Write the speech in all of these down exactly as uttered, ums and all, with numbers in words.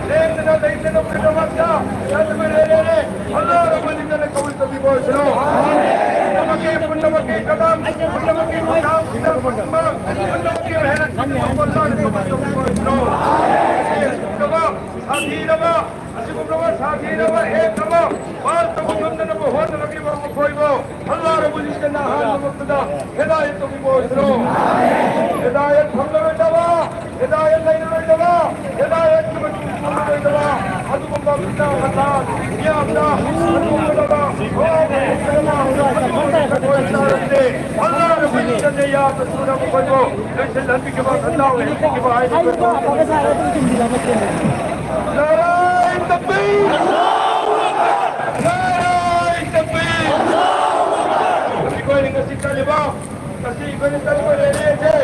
ꯂꯦꯡꯗꯅ ꯂꯩꯇꯅꯕꯒꯤꯗꯃꯛꯇ ꯆꯠꯄ ꯂꯩꯔꯦꯅꯦ꯫ ꯍꯜꯂꯥꯔꯕ ꯅꯤꯡꯊꯅ ꯀꯧꯏ ꯇꯧꯕꯤꯕ ꯑꯣꯏꯁꯅꯨ꯫ ꯄꯨꯝꯅꯃꯛꯀꯤ, ꯄꯨꯝꯅꯃꯛꯀꯤ ꯀꯗꯥꯝ, ꯄꯨꯝꯅꯃꯛꯀꯤ ꯈꯨꯠꯊꯥꯡ, ꯄꯨꯝꯅꯃꯛꯀꯤ ꯃꯍꯦꯟ, ꯄꯨꯝꯅꯃꯛꯀꯤ ꯃꯍꯦꯟ ꯇꯧꯕꯤꯕ ꯑꯣꯏꯁꯅꯨ꯫ ꯁꯤꯈ꯭ꯔꯕ, ꯁꯥꯊꯤꯔꯕ, ꯑꯁꯤꯒꯨꯝꯂꯕ ꯁꯥꯊꯤꯔꯕ ꯑꯦꯛ ꯑꯃ ꯄꯥꯁ ꯇꯧꯕ ꯉꯝꯅꯅꯕ ꯍꯣꯠꯅꯔꯛꯂꯤꯕ ꯃꯈꯣꯏꯕꯨ ꯑꯜꯂꯥꯍ ꯔꯕꯨꯜ ꯏꯖ꯭ꯖꯠꯅ ꯑꯍꯥꯟꯕꯃꯛꯇꯗ ꯍꯤꯗꯥꯌꯠ ꯇꯧꯕꯤꯕ ꯑꯣꯏꯁꯅꯨ꯫ ꯍꯤꯗꯥꯌꯠ ꯐꯪꯂꯔꯣꯏꯗꯕ, ꯍꯤꯗꯥꯌꯠ ꯂꯩꯔꯔꯣꯏꯗꯕ, ꯍꯤꯗꯥꯌꯠꯀꯤ ꯃꯆꯨ ꯆꯨꯔꯔꯣꯏꯗꯕ ꯑꯗꯨꯒꯨꯝꯕ ꯐꯤꯇꯅ ꯐꯁꯥꯗ ꯃꯤꯌꯥꯝꯗ ꯑꯗꯨꯒꯨꯝꯂꯕ ꯑꯜꯂꯥꯍ ꯔꯕꯨꯜ ꯏꯖ꯭ꯖꯠꯅ ꯌꯥꯝꯅ ꯊꯨꯅ ꯃꯈꯣꯏꯕꯨ ꯂꯣꯏꯁꯤꯜꯍꯟꯕꯤꯈꯤꯕ ꯁꯟꯗꯥꯎ ꯍꯦꯟꯕꯤꯈꯤꯕ ꯍꯥꯏꯔꯤꯕ ꯅꯥꯔꯥꯏ ꯇꯛꯕꯤꯔ! ꯅꯥꯔꯥꯏ ꯇꯛꯕꯤꯔ! ꯑꯩꯈꯣꯏꯅ ꯉꯁꯤ ꯆꯠꯂꯤꯕ, ꯉꯁꯤ ꯑꯩꯈꯣꯏꯅ ꯆꯠꯂꯤꯕ ꯔꯦꯂꯤꯁꯦ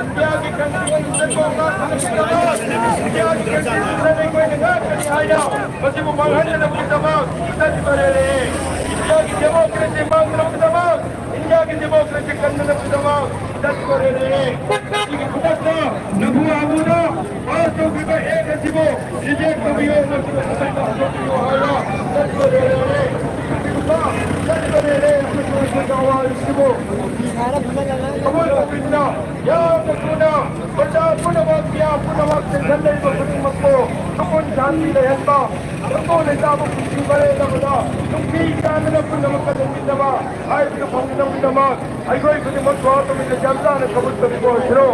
ꯏꯟꯗꯤꯌꯥꯒꯤ ꯀꯟꯁꯇꯤꯇ꯭ꯌꯨꯁꯟꯕꯨ ꯉꯥꯛꯅꯕꯒꯤꯗꯃꯛ, ꯏꯟꯗꯤꯌꯥꯒꯤ ꯀꯟꯁꯇꯤꯇ꯭ꯌꯨꯁꯟ ꯑꯩꯈꯣꯏꯅ ꯉꯥꯛꯀꯅꯤ ꯍꯥꯏꯅ ꯃꯁꯤꯕꯨ ꯃꯥꯡꯍꯟꯅꯅꯕꯒꯤꯗꯃꯛ ꯆꯠꯂꯤꯕ ꯔꯦꯂꯤꯅꯤ꯫ ꯏꯟꯗꯤꯌꯥꯒꯤ ꯗꯦꯃꯣꯀ꯭ꯔꯦꯁꯤ ꯃꯥꯡꯅꯅꯕꯒꯤꯗꯃꯛ, ꯏꯟꯗꯤꯌꯥꯒꯤ ꯗꯦꯃꯣꯀ꯭ꯔꯦꯁꯤ ꯀꯟꯅꯅꯕꯒꯤꯗꯃꯛ ꯆꯠꯄ ꯔꯦꯂꯤꯅꯤ꯫ ꯉꯁꯤꯒꯤ ꯈꯨꯗꯛꯇ ꯅꯝꯕꯨ ꯍꯥꯃꯨꯅ ꯄꯥꯁ ꯇꯧꯈꯤꯕ ꯑꯦꯛ ꯑꯁꯤꯕꯨ ꯔꯤꯖꯦꯛ ꯇꯧꯕꯤꯌꯨ ꯑꯃꯁꯨꯡ ꯑꯃꯠꯇ ꯍꯟꯗꯣꯛꯄꯤꯌꯨ ꯍꯥꯏꯅ ꯆꯠꯄ ꯔꯦꯂꯤꯅꯤ꯫ ꯆꯠꯄ ꯔꯦꯂꯤ ꯑꯃꯁꯨꯡ ꯑꯩꯈꯣꯏꯒꯤ ꯑꯋꯥꯔ ꯑꯁꯤꯕꯨ ꯊꯃꯣꯏ ꯄꯨꯛꯅꯤꯡꯅ ꯌꯥꯝꯅ ꯊꯨꯅ ꯁꯥꯟꯇꯤ ꯂꯩꯍꯟꯕ, ꯅꯪꯕꯨ ꯂꯩꯇꯥꯕ ꯄꯨꯟꯁꯤ ꯃꯔꯦꯜ ꯑꯃꯗ ꯅꯨꯡꯁꯤ ꯆꯥꯟꯅꯅ ꯄꯨꯝꯅꯃꯛ ꯀꯜꯍꯟꯕꯤꯅꯕ ꯍꯥꯏꯕꯗꯨ ꯐꯪꯅꯕꯒꯤꯗꯃꯛ ꯑꯩꯈꯣꯏ ꯈꯨꯗꯤꯡꯃꯛ ꯊꯧꯔꯥꯡ ꯇꯧꯃꯤꯟꯅ ꯆꯞ ꯆꯥꯅ ꯊꯕꯛ ꯇꯧꯃꯤꯟꯅ ꯑꯣꯏꯁꯤꯔꯣ꯫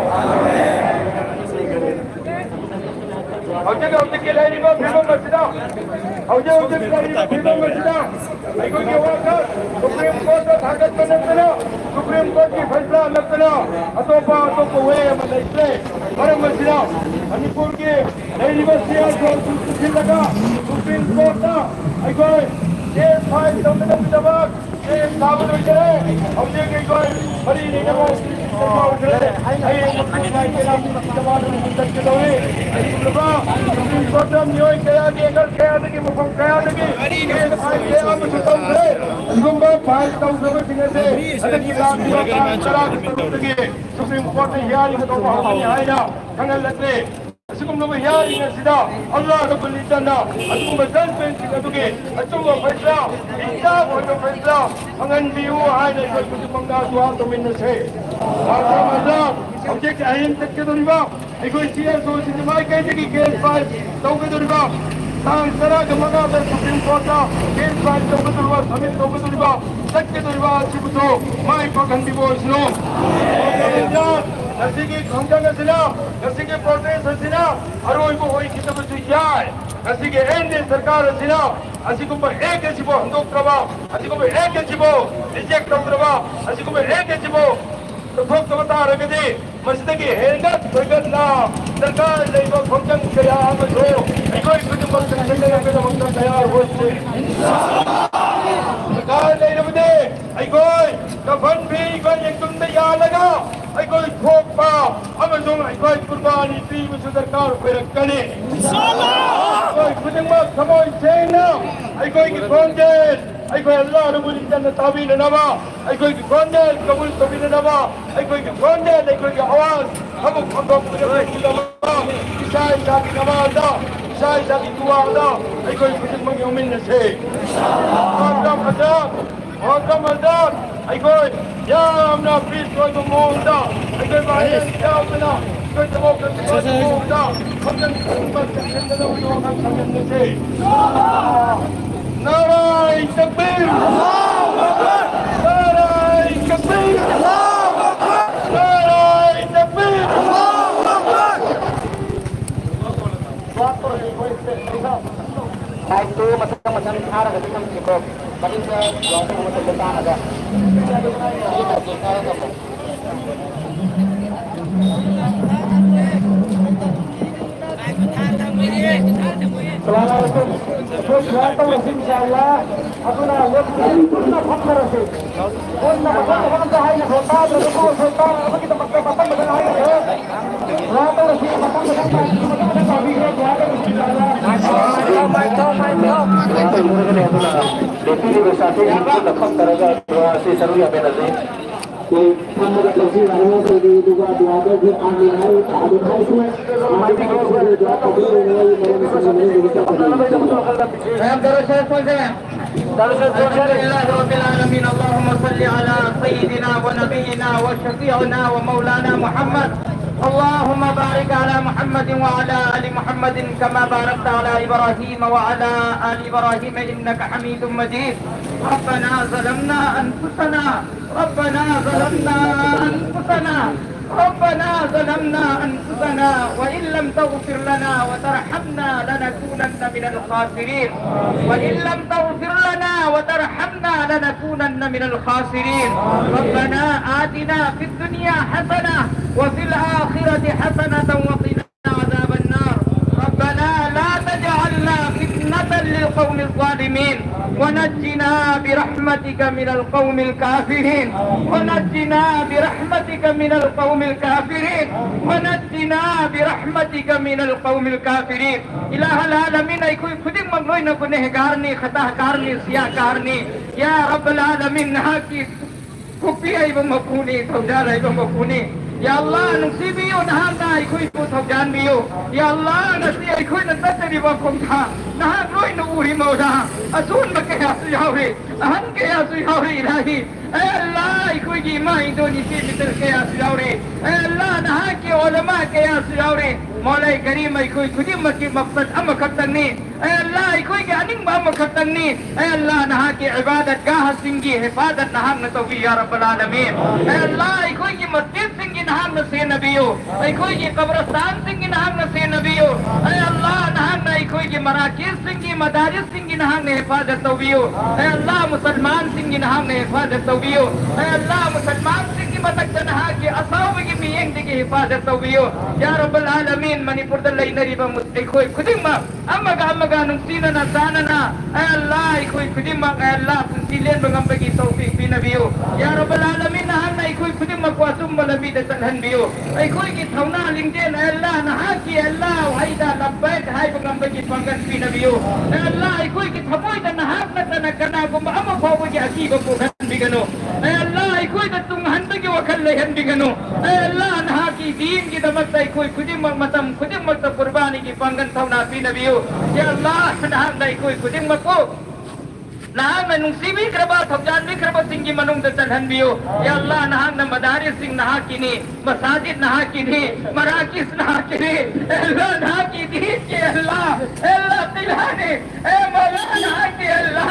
ꯍꯧꯖꯤꯛ ꯍꯧꯖꯤꯛꯀꯤ ꯂꯩꯔꯤꯕ ꯐꯤꯕꯝ ꯑꯁꯤꯗ, ꯍꯧꯖꯤꯛ ꯍꯧꯖꯤꯛ ꯂꯩꯔꯤꯕ ꯐꯤꯕꯝ ꯑꯁꯤꯗ ꯑꯩꯈꯣꯏꯒꯤ ꯋꯥꯈꯜ ꯁꯨꯄ꯭ꯔꯤꯝ ꯀꯣꯔꯠꯇ ꯊꯥꯡꯒꯠꯄ ꯅꯠꯇꯅ, ꯁꯨꯄ꯭ꯔꯤꯝ ꯀꯣꯔꯠꯀꯤ ꯐꯩꯁꯂꯥ ꯅꯠꯇꯅ ꯑꯇꯣꯞꯄ, ꯑꯇꯣꯞꯄ ꯋꯦ ꯑꯃ ꯂꯩꯇ꯭ꯔꯦ꯫ ꯃꯔꯝ ꯑꯁꯤꯅ ꯃꯅꯤꯄꯨꯔꯒꯤ ꯂꯩꯔꯤꯕ ꯁꯤꯌꯥꯁꯣꯡꯁꯤꯡ ꯄꯨꯟꯁꯤꯜꯂꯒ ꯁꯨꯄ꯭ꯔꯤꯝ ꯀꯣꯔꯠꯇ ꯑꯩꯈꯣꯏ ꯀꯦꯁ ꯐꯥꯏꯜ ꯇꯧꯅꯅꯕꯒꯤꯗꯃꯛ ꯀꯦꯁ ꯊꯥꯕ ꯂꯣꯏꯖꯔꯦ꯫ ꯍꯧꯖꯤꯛ ꯑꯩꯈꯣꯏ ꯃꯔꯤ ꯂꯩꯅꯕ ꯍꯌꯦꯡ ꯃꯈꯣꯏ ꯂꯥꯏ ꯀꯌꯥ ꯆꯠꯀꯗꯧꯔꯤ꯫ ꯑꯁꯤꯒꯨꯝꯂꯕ ꯁꯨꯄ꯭ꯔꯤꯝ ꯀꯣꯔꯠꯇ ꯃꯤꯑꯣꯏ ꯀꯌꯥꯒꯤ, ꯑꯦꯡꯒꯜ ꯀꯌꯥꯗꯒꯤ, ꯃꯐꯝ ꯀꯌꯥꯗꯒꯤ ꯀꯦꯁ ꯐꯥꯏꯜ ꯀꯌꯥ ꯑꯃꯁꯨ ꯇꯧꯈ꯭ꯔꯦ꯫ ꯑꯁꯤꯒꯨꯝꯕ ꯐꯥꯏꯜ ꯇꯧꯈ꯭ꯔꯕꯁꯤꯡ ꯑꯁꯤ ꯍꯟꯗꯛꯀꯤ ꯂꯥꯛꯂꯤꯕ ꯇꯥꯡ ꯇꯔꯥꯒ ꯇꯔꯨꯛꯇꯒꯤ ꯁꯨꯄ꯭ꯔꯤꯝ ꯀꯣꯔꯠꯅ ꯍꯤꯌꯥꯔꯤꯡ ꯇꯧꯕ ꯍꯧꯒꯅꯤ ꯍꯥꯏꯅ ꯈꯪꯍꯜꯂꯛꯂꯦ꯫ ꯑꯁꯤꯒꯨꯝꯂꯕ ꯍꯤꯌꯥꯔꯤꯡ ꯑꯁꯤꯗ ꯑꯜꯂꯥ ꯔꯕꯨꯜ ꯏꯖꯠꯅ ꯑꯗꯨꯒꯨꯝꯕ ꯖꯖꯃꯦꯟꯁꯤꯡ ꯑꯗꯨꯒꯤ ꯑꯆꯨꯝꯕ ꯐꯩꯁꯂꯥ, ꯏꯟꯁꯥꯐ ꯑꯣꯏꯕ ꯐꯩꯁꯂꯥ ꯐꯪꯍꯟꯕꯤꯌꯨ ꯍꯥꯏꯅ ꯑꯩꯈꯣꯏ ꯈꯨꯗꯤꯡꯃꯛꯅ ꯗꯨꯋꯥ ꯇꯧꯃꯤꯟꯅꯁꯦ꯫ ꯃꯔꯝ ꯑꯗꯨꯅ ꯍꯧꯖꯤꯛ ꯑꯍꯤꯡ ꯆꯠꯀꯗꯧꯔꯤꯕ ꯑꯩꯈꯣꯏ ꯁꯤ ꯑꯦꯁ ꯑꯣ ꯁꯤꯒꯤ ꯃꯥꯏꯀꯩꯗꯒꯤ ꯀꯦꯁ ꯐꯥꯏꯜ ꯇꯧꯒꯗꯧꯔꯤꯕ, ꯇꯥꯡ ꯇꯔꯥꯒ ꯃꯉꯥꯗ ꯁꯨꯄ꯭ꯔꯤꯝ ꯀꯣꯔꯠꯇ ꯀꯦꯁ ꯐꯥꯏꯜ ꯇꯧꯒꯗꯧꯔꯤꯕ, ꯁꯕꯃꯤꯠ ꯇꯧꯒꯗꯧꯔꯤꯕ, ꯆꯠꯀꯗꯧꯔꯤꯕ ꯑꯁꯤꯕꯨꯁꯨ ꯃꯥꯏ ꯄꯥꯛꯍꯟꯕꯤꯕ ꯑꯣꯏꯁꯅꯨ꯫ ꯉꯁꯤꯒꯤ ꯈꯣꯡꯖꯪ ꯑꯁꯤꯅ, ꯉꯁꯤꯒꯤ ꯄ꯭ꯔꯣꯇꯦꯁ ꯑꯁꯤꯅ ꯑꯔꯣꯏꯕ ꯑꯣꯏꯈꯤꯗꯕꯁꯨ ꯌꯥꯏ꯫ ꯉꯁꯤꯒꯤ ꯑꯦꯟ ꯗꯤ ꯑꯦ ꯁꯔꯀꯥꯔ ꯑꯁꯤꯅ ꯑꯁꯤꯒꯨꯝꯕ ꯑꯦꯛ ꯑꯁꯤꯕꯨ ꯍꯟꯗꯣꯛꯇ꯭ꯔꯕ, ꯑꯁꯤꯒꯨꯝꯕ ꯑꯦꯛ ꯑꯁꯤꯕꯨ ꯔꯤꯖꯦꯛ ꯇꯧꯗ꯭ꯔꯕ, ꯑꯁꯤꯒꯨꯝꯕ ꯑꯦꯛ ꯑꯁꯤꯕꯨ ꯂꯧꯊꯣꯛꯇꯕ ꯇꯥꯔꯒꯗꯤ ꯃꯁꯤꯗꯒꯤ ꯍꯦꯟꯅ ꯊꯣꯏꯒꯠꯅ ꯗꯔꯀꯥꯔ ꯂꯩꯕ ꯈꯣꯡꯖꯪ ꯀꯌꯥ ꯑꯃꯁꯨ ꯑꯩꯈꯣꯏ ꯈꯨꯗꯤꯡꯃꯛ ꯆꯪꯁꯤꯟꯅꯕꯒꯤꯗꯃꯛꯇ ꯇꯌꯥꯔ ꯑꯣꯏꯁꯤ꯫ ꯗꯔꯀꯥꯔ ꯂꯩꯔꯕꯗꯤ ꯑꯩꯈꯣꯏ ꯀꯐꯟ ꯐꯤ ꯑꯩꯈꯣꯏ ꯂꯦꯡꯖꯨꯝꯗ ꯌꯥꯜꯂꯒ ꯑꯩꯈꯣꯏ ꯊꯣꯛꯄ ꯑꯃꯁꯨꯡ ꯑꯩꯈꯣꯏ ꯀꯨꯔꯕꯥꯅꯤ ꯄꯤꯕꯁꯨ ꯗꯔꯀꯥꯔ ꯑꯣꯏꯔꯛꯀꯅꯤ꯫ ꯑꯩꯈꯣꯏ ꯈꯨꯗꯤꯡꯃꯛ ꯊꯃꯣꯏ ꯁꯦꯡꯅ ꯑꯩꯈꯣꯏꯒꯤ ꯈꯣꯟꯖꯦꯜ ꯑꯩꯈꯣꯏ ꯑꯜꯂꯥ ꯔꯕꯨꯜ ꯏꯖꯠꯅ ꯇꯥꯕꯤꯅꯅꯕ, ꯑꯩꯈꯣꯏꯒꯤ ꯈꯣꯟꯖꯦꯜ ꯀꯕꯨꯜ ꯇꯧꯕꯤꯅꯅꯕ, ꯑꯩꯈꯣꯏꯒꯤ ꯈꯣꯟꯖꯦꯜ, ꯑꯩꯈꯣꯏꯒꯤ ꯑꯋꯥꯖ ꯊꯕꯛ ꯐꯣꯡꯗꯣꯛꯄꯗ ꯏꯁꯥ ꯏꯁꯥꯒꯤ ꯅꯃꯥꯖꯗ, ꯏꯁꯥ ꯏꯁꯥꯒꯤ ꯗꯨꯋꯥꯗ ꯑꯩꯈꯣꯏ ꯈꯨꯗꯤꯡꯃꯛ ꯌꯥꯎꯃꯤꯟꯅꯁꯦ꯫ ꯃꯍꯥꯇꯃꯥ ꯒꯥꯟꯙꯤ, ꯃꯍꯥꯇꯃꯥ ꯒꯥꯟꯙꯤ, ꯑꯩꯈꯣꯏ ꯌꯥꯝꯅ ꯄꯤꯁ ꯑꯣꯏꯕ ꯃꯑꯣꯡꯗ ꯑꯩꯈꯣꯏ ꯚꯥꯏꯔꯦꯟꯁ ꯌꯥꯎꯗꯅ ꯅꯥꯔꯥꯏ ꯇꯛꯕꯤꯔ! ꯅꯥꯔꯥꯏ ꯇꯛꯕꯤꯔ! ꯅꯥꯔꯥꯏ ꯇꯛꯕꯤꯔ! ꯂꯥꯏꯠꯇꯨ ꯃꯊꯪ ꯃꯊꯪ ꯊꯥꯔꯒꯗꯤ ꯊꯝꯁꯤꯀꯣ꯫ ꯃꯅꯤꯡꯗ ꯌꯥꯎꯕ ꯃꯇꯝꯗ ꯇꯥꯅꯕ꯫ ꯁꯂꯥꯝ ꯑꯂꯩꯀꯨꯝ꯫ ꯑꯩꯈꯣꯏ ꯗꯨꯋꯥ ꯇꯧꯔꯁꯤ, ꯏꯟꯁꯥ ꯑꯜꯂꯥ꯫ ꯑꯗꯨꯅ ꯂꯦꯞꯇꯕꯤ ꯄꯨꯟꯅ ꯐꯝꯊꯔꯁꯤ꯫ ꯄꯨꯟꯅ ꯃꯊꯪ ꯃꯊꯪ ꯑꯝꯇ ꯍꯥꯏꯅꯁꯦ꯫ ꯇꯥꯗ꯭ꯔꯒꯁꯨ ꯁꯨꯜꯇꯥꯟ ꯑꯃꯒꯤꯗꯃꯛꯇ ꯃꯊꯪ ꯃꯊꯪ ꯍꯥꯏꯅꯁꯦ꯫ ꯗꯨꯋꯥ ꯇꯧꯔꯁꯤ, ꯃꯊꯪ ꯃꯊꯪ ꯇꯥꯕꯤꯔꯣ, ꯗꯨꯋꯥ ꯇꯧꯔꯁꯤ, ꯏꯟꯁꯥ ꯑꯜꯂꯥ꯫ ꯂꯦꯞꯄꯤꯔꯤꯕ ꯁꯥꯊꯤꯁꯤꯡ ꯄꯨꯟꯅ ꯐꯝꯊꯔꯒ ꯗꯨꯋꯥ ꯑꯁꯤ ꯁꯔꯨꯛ ꯌꯥꯃꯤꯟꯅꯁꯤ꯫ ꯑꯩꯈꯣꯏ ꯐꯝꯃꯒ ꯇꯧꯁꯤ ꯌꯥꯔꯦ, ꯑꯩꯈꯣꯏ ꯑꯥꯃꯤꯟ ꯍꯥꯏ, ꯑꯥꯃꯤꯟ ꯍꯥꯏꯁꯤ꯫ ꯃꯌꯥꯝ ꯇꯧꯔꯁꯦ, ꯇꯧꯁꯦ꯫ الحمد لله رب العالمين. اللهم صل على سيدنا ونبينا وشفيعنا ومولانا محمد. اللهم بارك على محمد وعلى آل محمد كما باركت على إبراهيم وعلى آل إبراهيم إنك حميد مجيد. ربنا ظلمنا أنفسنا، ربنا ظلمنا أنفسنا، ربنا ظلمنا أنفسنا وإن لم تغفر لنا وترحمنا لنكونن من الخاسرين. وإن لم تغفر لنا وترحمنا لنكونن من الخاسرين. ربنا آتنا في الدنيا حسنة وفي الآخرة حسنة وقنا عذاب النار. ربنا لا تجعلنا فتنة للقوم الظالمين ونجنا برحمتك من القوم الكافرين. ونجنا برحمتك من القوم الكافرين. ونجنا برحمتك من القوم الكافرين. ꯏꯂꯥꯍꯜ ꯑꯥꯂꯃꯤꯟ, ꯑꯩꯈꯣꯏ ꯈꯨꯗꯤꯡꯃꯛ ꯂꯣꯏꯅ ꯒꯨꯅꯦꯍꯒꯥꯔꯅꯤ, ꯈꯇꯥꯀꯥꯔꯅꯤ, ꯁꯤꯌꯥꯀꯥꯔꯅꯤ꯫ ꯌꯥ ꯔꯕ꯭ꯕꯜ ꯑꯥꯂꯃꯤꯟ, ꯅꯍꯥꯛꯀꯤ ꯀꯣꯛꯄꯤ ꯍꯩꯕ ꯃꯄꯨꯅꯤ, ꯊꯧꯖꯥꯜ ꯍꯩꯕ ꯃꯄꯨꯅꯤ꯫ ꯌꯥ ꯑꯜꯂꯥ, ꯅꯨꯡꯁꯤꯕꯤꯌꯨ, ꯅꯍꯥꯛꯅ ꯑꯩꯈꯣꯏꯕꯨ ꯊꯧꯖꯥꯟꯕꯤꯌꯨ꯫ ꯌꯥ ꯑꯜꯂꯥ, ꯉꯁꯤ ꯑꯩꯈꯣꯏꯅ ꯆꯠꯆꯔꯤꯕ ꯈꯣꯡꯊꯥꯡ ꯅꯍꯥꯛ ꯂꯣꯏꯅ ꯎꯔꯤ ꯃꯧꯂꯥ꯫ ꯑꯁꯣꯟꯕ ꯀꯌꯥꯁꯨ ꯌꯥꯎꯔꯤ, ꯑꯍꯟ ꯀꯌꯥꯁꯨ ꯌꯥꯎꯔꯤ ꯏꯂꯥꯍꯤ꯫ ꯑꯦ ꯑꯜꯂꯥ, ꯑꯩꯈꯣꯏꯒꯤ ꯏꯃꯥ ꯏꯟꯗꯣꯟ ꯏꯆꯦ ꯃꯤꯇꯔ ꯀꯌꯥꯁꯨ ꯌꯥꯎꯔꯤ꯫ ꯑꯦ ꯑꯜꯂꯥ, ꯅꯍꯥꯛꯀꯤ ꯑꯣꯂꯃꯥ ꯀꯌꯥꯁꯨ ꯌꯥꯎꯔꯤ꯫ ꯃꯧꯂꯥꯏ ꯀꯔꯤꯝ, ꯑꯩꯈꯣꯏ ꯈꯨꯗꯤꯡꯃꯛꯀꯤ ꯃꯛꯁꯗ ꯑꯃꯈꯛꯇꯪꯅꯤ꯫ ꯑꯦ ꯑꯜꯂꯥ, ꯑꯩꯈꯣꯏꯒꯤ ꯑꯅꯤꯡꯕ ꯑꯃꯈꯛꯇꯪꯅꯤ꯫ ꯑꯦ ꯑꯜꯂꯥ, ꯅꯍꯥꯛꯀꯤ ꯏꯕꯥꯗꯠ ꯒꯥꯍꯁꯤꯡꯒꯤ ꯍꯤꯐꯥꯖꯠ ꯅꯍꯥꯛꯅ ꯇꯧꯕꯤꯌꯨ, ꯌꯥ ꯔꯕꯜ ꯑꯥꯂꯃꯤꯟ꯫ ꯑꯦ ꯑꯜꯂꯥ, ꯑꯩꯈꯣꯏꯒꯤ ꯃꯁꯖꯤꯗꯁꯤꯡꯒꯤ ꯅꯍꯥꯛꯅ ꯁꯦꯟꯅꯕꯤꯌꯨ꯫ ꯑꯩꯈꯣꯏꯒꯤ ꯀꯕꯔꯁꯇꯥꯟꯁꯤꯡꯒꯤ ꯅꯍꯥꯛꯅ ꯁꯦꯟꯅꯕꯤꯌꯨ꯫ ꯑꯦ ꯑꯜꯂꯥ, ꯅꯍꯥꯛꯅ ꯑꯩꯈꯣꯏꯒꯤ ꯃꯔꯥꯀꯤꯖꯁꯤꯡꯒꯤ, ꯃꯗꯥꯔꯤꯁꯁꯤꯡꯒꯤ ꯅꯍꯥꯛꯅ ꯍꯤꯐꯥꯖꯠ ꯇꯧꯕꯤꯌꯨ꯫ ꯑꯦ ꯑꯜꯂꯥ, ꯃꯨꯁꯜꯃꯥꯟꯁꯤꯡꯒꯤ ꯅꯍꯥꯛꯅ ꯍꯤꯐꯥꯖꯠ ꯇꯧꯕꯤꯌꯨ꯫ ꯑꯦ ꯑꯜꯂꯥ, ꯃꯨꯁꯜꯃꯥꯟꯁꯤꯡꯒꯤ ꯃꯊꯛꯇ ꯅꯍꯥꯛꯀꯤ ꯑꯁꯥꯎꯕꯒꯤ ꯃꯤꯠꯌꯦꯡꯗꯒꯤ ꯍꯤꯐꯥꯖꯠ ꯇꯧꯕꯤꯌꯨ꯫ ꯌꯥ ꯔꯕꯜ ꯑꯥꯂꯃꯤꯟ, ꯃꯅꯤꯄꯨꯔꯗ ꯂꯩꯅꯔꯤꯕ ꯃꯨꯁ-, ꯑꯩꯈꯣꯏ ꯈꯨꯗꯤꯡꯃꯛ ꯑꯃꯒ ꯑꯃꯒ ꯅꯨꯡꯁꯤꯅꯅ ꯆꯥꯟꯅꯅ, ꯑꯦ ꯑꯜꯂꯥ, ꯑꯩꯈꯣꯏ ꯈꯨꯗꯤꯡꯃꯛ, ꯑꯦ ꯑꯜꯂꯥ, ꯄꯨꯟꯁꯤ ꯂꯦꯟꯕ ꯉꯝꯕꯒꯤ ꯇꯧꯐꯤꯛ ꯄꯤꯅꯕꯤꯌꯨ꯫ ꯌꯥ ꯔꯕꯜ ꯑꯥꯂꯃꯤꯟ, ꯅꯍꯥꯛꯅ ꯑꯩꯈꯣꯏ ꯈꯨꯗꯤꯡꯃꯛꯄꯨ ꯑꯆꯨꯝꯕ ꯂꯝꯕꯤꯗ ꯆꯠꯍꯟꯕꯤꯌꯨ꯫ ꯑꯩꯈꯣꯏꯒꯤ ꯊꯧꯅꯥ ꯂꯤꯡꯖꯦꯜ, ꯑꯦ ꯑꯜꯂꯥ, ꯅꯍꯥꯛꯀꯤ, ꯑꯦ ꯑꯜꯂꯥ, ꯋꯥꯍꯩꯗ ꯂꯕꯦꯛ ꯍꯥꯏꯕ ꯉꯝꯕꯒꯤ ꯄꯥꯡꯒꯜ ꯄꯤꯅꯕꯤꯌꯨ꯫ ꯑꯦ ꯑꯜꯂꯥ, ꯑꯩꯈꯣꯏꯒꯤ ꯊꯃꯣꯏꯗ ꯅꯍꯥꯛ ꯅꯠꯇꯅ ꯀꯅꯥꯒꯨꯝꯕ ꯑꯃ ꯐꯥꯎꯕꯒꯤ ꯑꯀꯤꯕ ꯄꯣꯛꯍꯟꯕꯤꯒꯅꯨ꯫ ꯑꯦ ꯑꯜꯂꯥ, ꯑꯩꯈꯣꯏꯗ ꯇꯨꯡꯍꯟꯕꯒꯤ ꯋꯥꯈꯜ ꯂꯩꯍꯟꯕꯤꯒꯅꯨ꯫ ꯑꯦ ꯑꯜꯂꯥ, ꯅꯍꯥꯛꯀꯤ ꯗꯤꯟꯒꯤꯗꯃꯛꯇ ꯑꯩꯈꯣꯏ ꯈꯨꯗꯤꯡꯃꯛ ꯃꯇꯝ ꯈꯨꯗꯤꯡꯃꯛꯇ ꯀꯨꯔꯕꯥꯅꯤꯒꯤ ꯄꯥꯡꯒꯜ ꯊꯧꯅꯥ ꯄꯤꯅꯕꯤꯌꯨ꯫ ꯌꯥ ꯑꯜꯂꯥ, ꯅꯍꯥꯛꯅ ꯑꯩꯈꯣꯏ ꯈꯨꯗꯤꯡꯃꯛꯄꯨ ꯅꯍꯥꯛꯅ ꯅꯨꯡꯁꯤꯕꯤꯈ꯭ꯔꯕ, ꯊꯧꯖꯥꯟꯕꯤꯈ꯭ꯔꯕꯁꯤꯡꯒꯤ ꯃꯅꯨꯡꯗ ꯆꯜꯍꯟꯕꯤꯌꯨ꯫ ꯌꯥ ꯑꯜꯂꯥ, ꯅꯍꯥꯛꯅ ꯃꯗꯥꯔꯤꯁꯁꯤꯡ ꯅꯍꯥꯛꯀꯤꯅꯤ, ꯃꯁꯥꯖꯤꯗ ꯅꯍꯥꯛꯀꯤꯅꯤ, ꯃꯔꯥꯀꯤꯁ ꯅꯍꯥꯛꯀꯤꯅꯤ꯫ ꯑꯦ ꯑꯜꯂꯥ, ꯅꯍꯥꯛꯀꯤ ꯗꯤꯟꯒꯤ, ꯑꯦ ꯑꯜꯂꯥ, ꯑꯦ ꯑꯜꯂꯥ, ꯇꯤꯜꯍꯥꯅꯤ꯫ ꯑꯦ ꯃꯧꯂꯥ, ꯅꯍꯥꯛꯀꯤ, ꯑꯦ ꯑꯜꯂꯥ,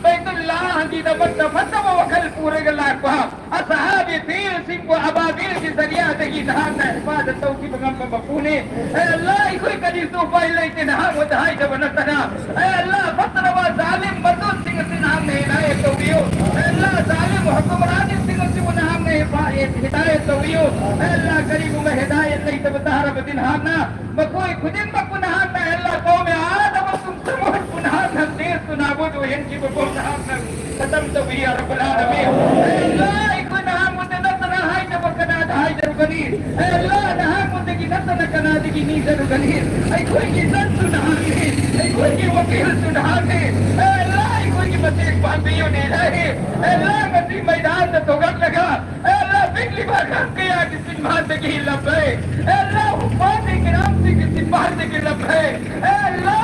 ꯕꯩꯇꯨꯜꯂꯥꯍꯒꯤꯗꯃꯛꯇ ꯐꯠꯇꯕ ꯋꯥꯈꯜ ꯄꯨꯔꯒ ꯂꯥꯛꯄ ꯑꯁꯍꯥꯕꯤ ꯐꯤꯜꯁꯤꯡꯕꯨ ꯑꯕꯥꯕꯤꯜꯒꯤ ꯖꯔꯤꯌꯥꯗꯒꯤ ꯅꯍꯥꯛꯅ ꯍꯤꯐꯥꯖꯠ ꯇꯧꯈꯤꯕ ꯉꯝꯕ ꯃꯄꯨꯅꯤ꯫ ꯑꯦ ꯑꯜꯂꯥ, ꯑꯩꯈꯣꯏ ꯀꯔꯤꯁꯨ ꯎꯄꯥꯏ ꯂꯩꯇꯦ ꯅꯍꯥꯛꯉꯣꯟꯗ ꯍꯥꯏꯖꯕ ꯅꯠꯇꯅ꯫ ꯑꯦ ꯑꯜꯂꯥ, ꯐꯠꯇ꯭ꯔꯕ ꯖꯥꯂꯤꯝ ꯃꯗꯨꯁꯤꯡ ꯑꯁꯤ ꯅꯍꯥꯛꯅ ꯍꯤꯗꯥꯌꯠ ꯇꯧꯕꯤꯌꯨ꯫ ꯑꯦ ꯑꯜꯂꯥ, ꯖꯥꯂꯤꯝ ꯍꯨꯀꯨꯝꯔꯥꯅꯤꯁꯤꯡ ꯑꯁꯤꯕꯨ ꯅꯍꯥꯛꯅ ꯍꯤꯐꯥ-, ꯍꯤꯗꯥꯌꯠ ꯇꯧꯕꯤꯌꯨ꯫ ꯑꯦ ꯑꯜꯂꯥ, ꯀꯔꯤꯒꯨꯝꯕ ꯍꯤꯗꯥꯌꯠ ꯂꯩꯇꯕ ꯇꯥꯔꯕꯗꯤ ꯅꯍꯥꯛꯅ ꯃꯈꯣꯏ ꯈꯨꯗꯤꯡꯃꯛꯄꯨ ꯅꯍꯥꯛꯅ, ꯑꯦ ꯑꯜꯂꯥ, ꯀꯧꯃꯦ ꯑꯥꯗꯝ ꯑꯃꯁꯨꯡ ꯁꯃꯨꯗꯄꯨ ꯅꯍꯥꯛꯅ ꯇꯦꯁꯇꯨ ꯅꯥꯕꯨꯗ ꯑꯣꯏꯍꯟꯈꯤꯕꯒꯨꯝ ꯅꯍꯥꯛꯅ ꯈꯇꯝ ꯇꯧꯕꯤꯌꯨ, ꯌꯥ ꯔꯕꯜ ꯑꯥꯂꯃꯤꯟ꯫ ꯑꯦ ꯑꯜꯂꯥ, ꯑꯩꯈꯣꯏ ꯅꯍꯥꯛꯉꯣꯟꯗ ꯅꯠꯇꯅ ꯍꯥꯏꯖꯕ ꯀꯅꯥꯗ ꯍꯥꯏꯖꯔꯨꯒꯅꯤ? ꯑꯦ ꯑꯜꯂꯥ, ꯅꯍꯥꯛꯉꯣꯟꯗꯒꯤ ꯅꯠꯇꯅ ꯀꯅꯥꯗꯒꯤ ꯅꯤꯖꯔꯨꯒꯅꯤ? ꯑꯩꯈꯣꯏꯒꯤ ꯖꯠꯁꯨ ꯅꯍꯥꯛꯅꯤ, ꯑꯩꯈꯣꯏꯒꯤ ꯋꯀꯤꯜꯁꯨ ꯅꯍꯥꯛꯅꯤ꯫ ꯑꯦ ꯑꯜꯂꯥ, ꯑꯩꯈꯣꯏꯒꯤ ꯃꯇꯦꯡ ꯄꯥꯡꯕꯤꯌꯨꯅꯦ, ꯏꯂꯥꯍꯤ꯫ ꯑꯦ ꯑꯜꯂꯥ, ꯉꯁꯤ ꯃꯩꯗꯥꯟꯗ ꯊꯣꯛꯂꯛꯂꯒ, ꯑꯦ ꯑꯜꯂꯥ, ꯄꯤꯛꯂꯤꯕ ꯑꯉꯥꯡ ꯀꯌꯥꯒꯤ ꯆꯤꯟꯕꯥꯟꯗꯒꯤ ꯂꯕꯦꯛ꯫ ꯑꯦ ꯑꯜꯂꯥ, ꯍꯨꯐꯥꯖ ꯀꯤꯔꯥꯝꯁꯤꯡꯒꯤ ꯆꯤꯟꯕꯥꯟꯗꯒꯤ ꯂꯕꯦꯛ꯫ ꯑꯦ ꯑꯜꯂꯥ,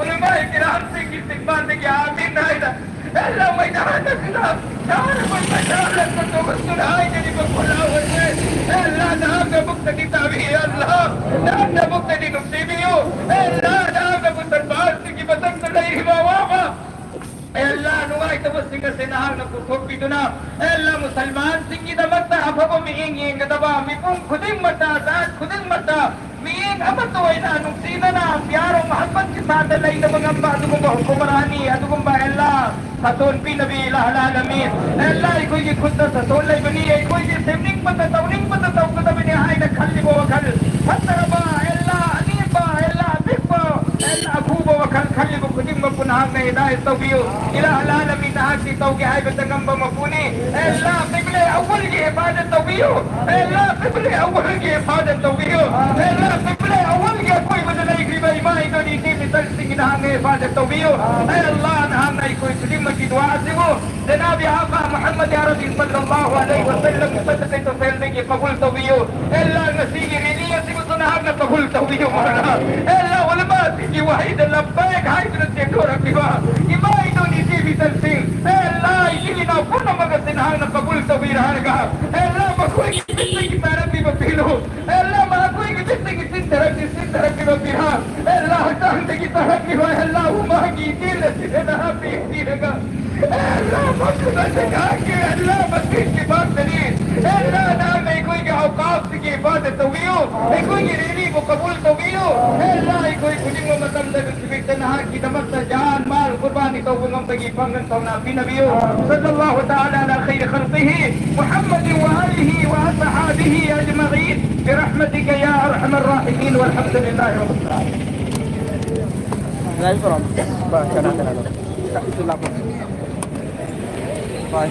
ꯎꯂꯃꯥ ꯀꯤꯔꯥꯝꯁꯤꯡꯒꯤ ꯆꯤꯟꯕꯥꯟꯗꯒꯤ ꯑꯥꯃꯤꯟ ꯍꯥꯏꯅ ꯑꯦ ꯑꯜꯂꯥ, ꯃꯩꯗꯥꯟ ꯑꯁꯤꯗ ꯇꯥꯔꯕ ꯃꯩꯗꯥꯟ ꯑꯁꯤꯗ ꯊꯣꯛꯂꯛꯇꯨꯅ ꯍꯥꯏꯖꯔꯤꯕ ꯈꯨꯜꯂꯥꯎ ꯑꯁꯤ, ꯑꯦ ꯑꯦ ꯑꯜꯂꯥ, ꯅꯍꯥꯛꯅ ꯑꯃꯨꯛꯇꯗꯤ ꯇꯥꯕꯤꯌꯨ, ꯑꯦ ꯑꯜꯂꯥ, ꯅꯍꯥꯛꯅ ꯑꯃꯨꯛꯇꯗꯤ ꯅꯨꯡꯁꯤꯕꯤꯌꯨ, ꯑꯦ ꯑꯜꯂꯥ, ꯅꯍꯥꯛꯅꯕꯨ ꯁꯟꯕꯥꯟꯁꯤꯡꯒꯤ ꯃꯊꯛꯇ ꯂꯩꯔꯤꯕ ꯑꯋꯥꯕ, ꯑꯦ ꯑꯜꯂꯥ, ꯅꯨꯡꯉꯥꯏꯇꯕꯁꯤꯡ ꯑꯁꯤ ꯅꯍꯥꯛꯅ ꯄꯨꯊꯣꯛꯄꯤꯗꯨꯅ, ꯑꯦ ꯑꯜꯂꯥ, ꯃꯨꯁꯜꯃꯥꯟꯁꯤꯡꯒꯤꯗꯃꯛꯇ ꯑꯐꯕ ꯃꯤꯠꯌꯦꯡ ꯌꯦꯡꯒꯗꯕ ꯃꯤꯄꯨꯝ ꯈꯨꯗꯤꯡꯃꯛꯇ, ꯖꯥꯠ ꯈꯨꯗꯤꯡꯃꯛꯇ ꯃꯤꯠꯌꯦꯡ ꯑꯃꯠꯇ ꯑꯣꯏꯅ ꯅꯨꯡꯁꯤꯅꯅ ꯄꯤꯌꯥꯔꯣ ꯃꯍꯕꯠꯀꯤ ꯁꯥꯠꯇ ꯂꯩꯅꯕ ꯉꯝꯕ ꯑꯗꯨꯒꯨꯝꯕ ꯍꯨꯀꯨꯃꯔꯥꯅꯤ, ꯑꯗꯨꯒꯨꯝꯕ ꯑꯦ ꯑꯜꯂꯥ, ꯁꯥꯁꯣꯟ ꯄꯤꯅꯕꯤ ꯏꯂꯥꯍ ꯑꯜ ꯑꯥꯂꯃꯤꯟ꯫ ꯑꯦ ꯑꯜꯂꯥ, ꯑꯩꯈꯣꯏꯒꯤ ꯈꯨꯠꯇ ꯁꯥꯁꯣꯟ ꯂꯩꯕꯅꯤ, ꯑꯩꯈꯣꯏꯒꯤ ꯁꯦꯝꯅꯤꯡꯕꯇ ꯇꯧꯅꯤꯡꯕꯇ ꯇꯧꯒꯗꯕꯅꯤ ꯍꯥꯏꯅ ꯈꯜꯂꯤꯕ ꯋꯥꯈꯜ ꯐꯠꯇꯔꯕ, ꯑꯦ ꯑꯜꯂꯥ, ꯑꯅꯦꯝꯕ, ꯑꯦ ꯑꯜꯂꯥ, ꯑꯄꯤꯛꯄ, ꯑꯦ ꯑꯜꯂꯥ, ꯑꯈꯨꯕ ꯋꯥꯈꯜ ꯈꯜꯂꯤꯕ ꯈꯨꯗꯤꯡꯃꯛꯄꯨ ꯅꯍꯥꯛꯅ ꯍꯤꯗꯥꯌꯠ ꯇꯧꯕꯤꯌꯨ꯫ ꯏꯂꯥꯍ ꯑꯜ ꯑꯥꯂꯃꯤꯟ, ꯅꯍꯥꯛꯀꯤ ꯇꯧꯒꯦ ꯍꯥꯏꯕꯇ ꯉꯝꯕ ꯃꯄꯨꯅꯤ꯫ ꯑꯦ ꯑꯜꯂꯥ, ꯀꯤꯕ꯭ꯂꯦ ꯑꯋꯜꯒꯤ ꯏꯕꯥꯗꯠ ꯇꯧꯕꯤꯌꯨ꯫ ꯑꯦ ꯑꯜꯂꯥ, ꯀꯤꯕ꯭ꯂꯦ ꯑꯋꯜꯒꯤ ꯏꯕꯥꯗꯠ ꯇꯧꯕꯤꯌꯨ꯫ ꯑꯦ ꯑꯜꯂꯥ, ꯀꯤꯕ꯭ꯂꯦ ꯑꯋꯜꯒꯤ ꯑꯀꯣꯏꯕꯗ ꯂꯩꯈ꯭ꯔꯤꯕ ꯏꯃꯥ ꯏꯕꯦꯟ ꯏꯆꯦ ꯏꯆꯜꯁꯤꯡꯒꯤ ꯅꯍꯥꯛꯅ ꯏꯕꯥꯗꯠ ꯇꯧꯕꯤꯌꯨ꯫ ꯑꯦ ꯑꯜꯂꯥ, ꯅꯍꯥꯛꯅ ꯑꯩꯈꯣꯏ ꯈꯨꯗꯤꯡꯃꯛꯀꯤ ꯗꯨꯋꯥ ꯑꯁꯤꯕꯨ ꯖꯅꯥꯕꯤ ꯑꯥꯀꯥ ꯃꯨꯍꯝꯃꯗ ꯑꯔꯕꯤ ꯁꯜꯂꯜꯂꯥꯍꯨ ꯑꯂꯩꯍꯤ ꯋꯁꯜꯂꯝꯒꯤ ꯁꯗꯀꯥ ꯇꯣꯐꯦꯜꯗꯒꯤ ꯀꯕꯨꯜ ꯇꯧꯕꯤꯌꯨ꯫ ꯑꯦ ꯑꯜꯂꯥ, ꯉꯁꯤꯒꯤ ꯔꯦꯂꯤ ꯑꯁꯤꯕꯨꯁꯨ ꯅꯍꯥꯛꯅ ꯀꯕꯨꯜ ꯇꯧꯕꯤꯌꯨ, ꯃꯧꯂꯥ꯫ ꯑꯦ ꯑꯜꯂꯥ, ꯎꯂꯃꯥꯁꯤꯡꯒꯤ ꯋꯥꯍꯩꯗ ꯂꯕꯕꯩꯛ ꯍꯥꯏꯗꯨꯅ ꯆꯦꯟꯊꯣꯔꯛꯂꯤꯕ ꯏꯃꯥ ꯏꯗꯣꯟ ꯏꯆꯦ ꯏꯆꯜꯁꯤꯡ, ꯑꯦ ꯑꯜꯂꯥ, ꯏꯆꯤꯜ ꯏꯅꯥꯎ ꯄꯨꯝꯅꯃꯛ ꯑꯁꯤ ꯅꯍꯥꯛꯅ ꯀꯕꯨꯜ ꯇꯧꯕꯤꯔꯦ ꯍꯥꯏꯔꯒ, ꯑꯦ ꯑꯜꯂꯥ, ꯃꯈꯣꯏꯒꯤ ꯃꯤꯠꯇꯒꯤ ꯇꯥꯔꯛꯂꯤꯕ ꯄꯤꯂꯨ, ꯑꯦ ꯑꯜꯂꯥ, ꯃꯈꯣꯏꯒꯤ ꯃꯤꯠꯇꯒꯤ ꯆꯤꯟꯊꯔꯛꯂꯤ ꯆꯤꯟꯊꯔꯛꯂꯤꯕ ꯄꯤꯔꯥꯡ, ꯑꯦ ꯑꯜꯂꯥ, ꯍꯛꯆꯥꯡꯗꯒꯤ ꯇꯥꯔꯛꯂꯤꯕ, ꯑꯦ ꯑꯜꯂꯥ, ꯍꯨꯃꯥꯡꯒꯤ ꯏꯆꯦꯜ ꯑꯁꯤꯗ ꯅꯍꯥꯛ ꯄꯤꯕꯤꯔꯒ, ꯑꯦ ꯑꯜꯂꯥ, ꯃꯈꯣꯏ ꯑꯁꯤ ꯅꯍꯥꯛꯀꯤ, ꯑꯦ ꯑꯜꯂꯥ, ꯃꯁꯤꯒꯤ ꯄꯥꯛꯇꯅꯤ꯫ ꯑꯦ ꯑꯜꯂꯥ, ꯅꯍꯥꯛꯅ ꯑꯩꯈꯣꯏꯒꯤ ꯑꯧꯀꯥꯐꯁꯤꯒꯤ ꯏꯕꯥꯗꯠ ꯇꯧꯕꯤꯌꯨ, ꯑꯩꯈꯣꯏꯒꯤ ꯔꯦꯂꯤꯕꯨ ꯀꯕꯨꯜ ꯇꯧꯕꯤꯌꯨ꯫ ꯑꯦ ꯑꯜꯂꯥ, ꯑꯩꯈꯣꯏ ꯈꯨꯗꯤꯡꯃꯛ ꯃꯇꯝꯗ ꯅꯨꯡꯁꯤꯕꯤꯗ ꯅꯍꯥꯛꯀꯤꯗꯃꯛꯇ ꯖꯥꯟ ꯃꯥꯜ ꯀꯨꯔꯕꯥꯅꯤ ꯇꯧꯕ ꯉꯝꯕꯒꯤ ꯄꯥꯡꯒꯜ ꯊꯧꯅꯥ ꯄꯤꯅꯕꯤꯌꯨ꯫ صلى الله تعالى على خير خلقه محمد وآله وأصحابه أجمعين برحمتك يا أرحم الراحمين والحمد لله رب العالمين. Bye.